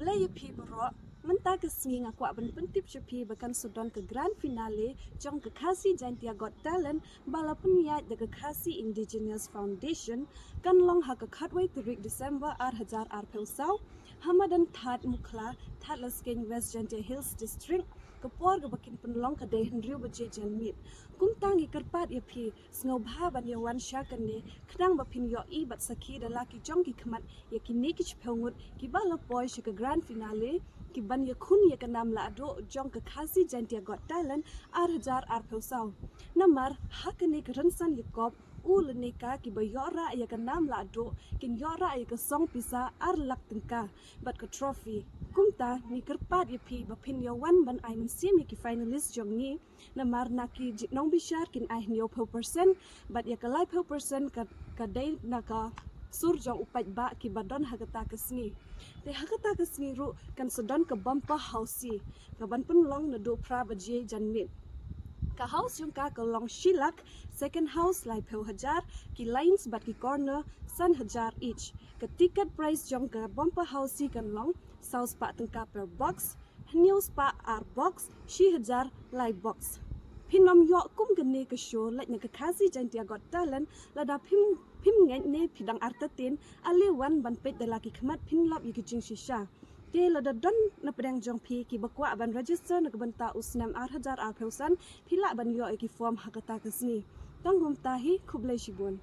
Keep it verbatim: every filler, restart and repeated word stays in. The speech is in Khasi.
Khublei ïa phi baroh. Mynta ka sngi nga kwah ban pyntip sha phi ba kan sa don ka grand finale jong ka Khasi Jaintia Got Talent ba la pynïaid da ka Khasi Indigenous Foundation. Kan long ha ka khatwei tarik December ar hajar arphew saw ha madan Thad Mukhla, Thadlaskein, West Jaintia Hills District. Ka por kaba kin pynlong ka dei hynriew baje janmiet. Kumta ngi kyrpad ïa phi sngewbha ban ïa wan sha kane khnang ba phin ïohi bad sakhi da la ki jong ki khmat ïa kine ki shiphew ngut kiba la poi sha ka grand finale, kiban ïakhun ïa ka nam lahduh jong ka Khasi Jaintia Got Talent ar hajar arphew saw. Namar ha kane ka rynsan ïakop, u lane ka kiba ïoh rah ïa ka nam lahduh kin ïoh rah ïa ka song pisa ar lak tyngka bad ka trophy. Kumta ngi kyrpad ïa phi ba phin ïa wan ban ai mynsiem ïa ki finalist jong ngi. Namar na ki ji-, nongbishar kin ai hynñiewphew percent bad ïa ka laiphew percent ka, ka dei na ka sur jong u paidbah kiba don ha kata ka sngi. Te ha kata ka sngi ruh kan sa don ka bumper housie kaban pynlong naduh phra baje janmiet. Ka house jong ka ka long shi lak, second house laiphew hajar, ki lines bad ki corner san hajar each. Ka ticket price jong ka bumper housie kan long saw spah tyngka per box, hynñiew spah ar box, shi hajar lai box. Phin ym ïoh kum kane ka show lait na ka Khasi Jaintia Got Talent lada phim, phim ngeit ne phi dang artatien, ale wan ban peit da la ki khmat phin lap ïa ki jingshisha. Te lada don na pdeng jong phi kiba kwah ban register na ka bynta u snem ar hajar arphew san, phi lah ban ïoh ïa ki form ha kata ka sngi. Tang kumta hi, khublei shibun.